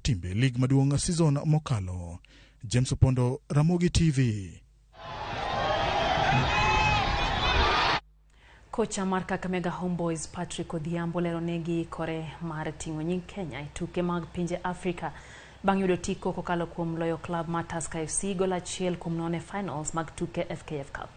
timbe lig maduong' season mokalo. James Opondo, Ramogi TV. Kocha mar Kakamega Homeboys Patrick Odhiambo lero ne giikore mar ting'o nying Kenya e tuke mag pinje Afrika bang' yudo otiko kokalo kuom loyo klab mar Tusker FC gol 1-0 e finals mag tuke FKF Cup.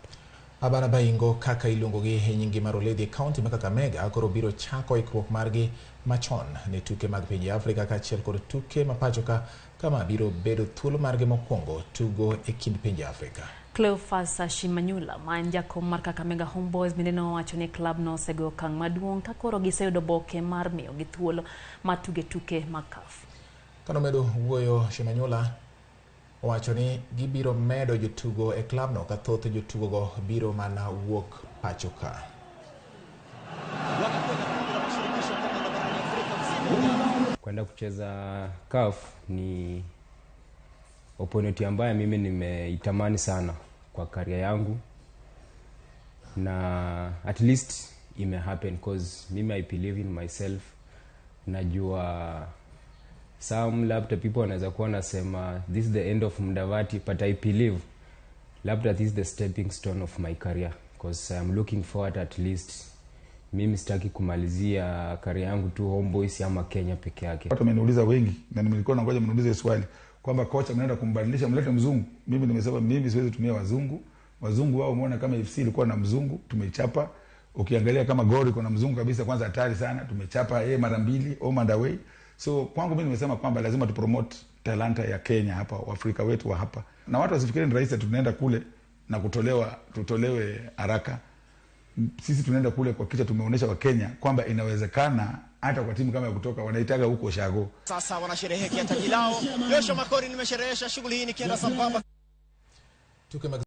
Abana Baingo kaka iluongogi e nyingi mar Oledhi e kaunti ma Kakamega koro biro chako ikruok margi machon ne tuke mag pinje Afrika kaachiel kod tuke ma pacho ka kama biro bedo thuolo margi mokwongo tugo e kind pinje Afrika. Cleophas Shimanyula ma en jakom mar Kakamega Homeboys bende nowacho ni klab no osego okang' maduong' ka koro giseyudo oboke mar miyogi thuolo mar tuge tuke mag CAF. Kanomedo wuoyo, Shimanyula owacho ni gibiro medo jotugo e klabno ka thoth jotugogo biro mana wuok pacho ka. Kwenda kucheza CAF ni opportunity ambayo mimi nimeitamani sana kwa career yangu, na at least ime happen cause mimi I believe in myself. Najua some labda people wanaweza kuwa nasema this is the end of Mudavadi, but I believe labda this is the stepping stone of my career cause I am looking forward. At least mimi sitaki kumalizia career yangu tu Homeboys ama Kenya peke yake. Watu wameniuliza wengi na nilikuwa nangoja mniulize swali kwamba kocha mnaenda kumbadilisha mlete mzungu. Mimi nimesema mimi siwezi tumia wazungu. Wazungu wao umeona kama FC ilikuwa na mzungu tumeichapa. Ukiangalia kama Gor iko na mzungu kabisa, kwanza hatari sana, tumechapa yeye mara mbili home and away. So kwangu mimi nimesema kwamba lazima tu promote talanta ya Kenya hapa, Waafrika wetu wa hapa. Na watu wasifikirie ni rahisi tunaenda kule na kutolewa, tutolewe haraka. Sisi tunaenda kule kwa kicha tumeonyesha wa Kenya kwamba inawezekana hata kwa timu kama ya kutoka wanaitaga huko Shago. Sasa wanasherehekea taji lao. Joshua Makori, nimesherehesha shughuli hii nikienda sambamba.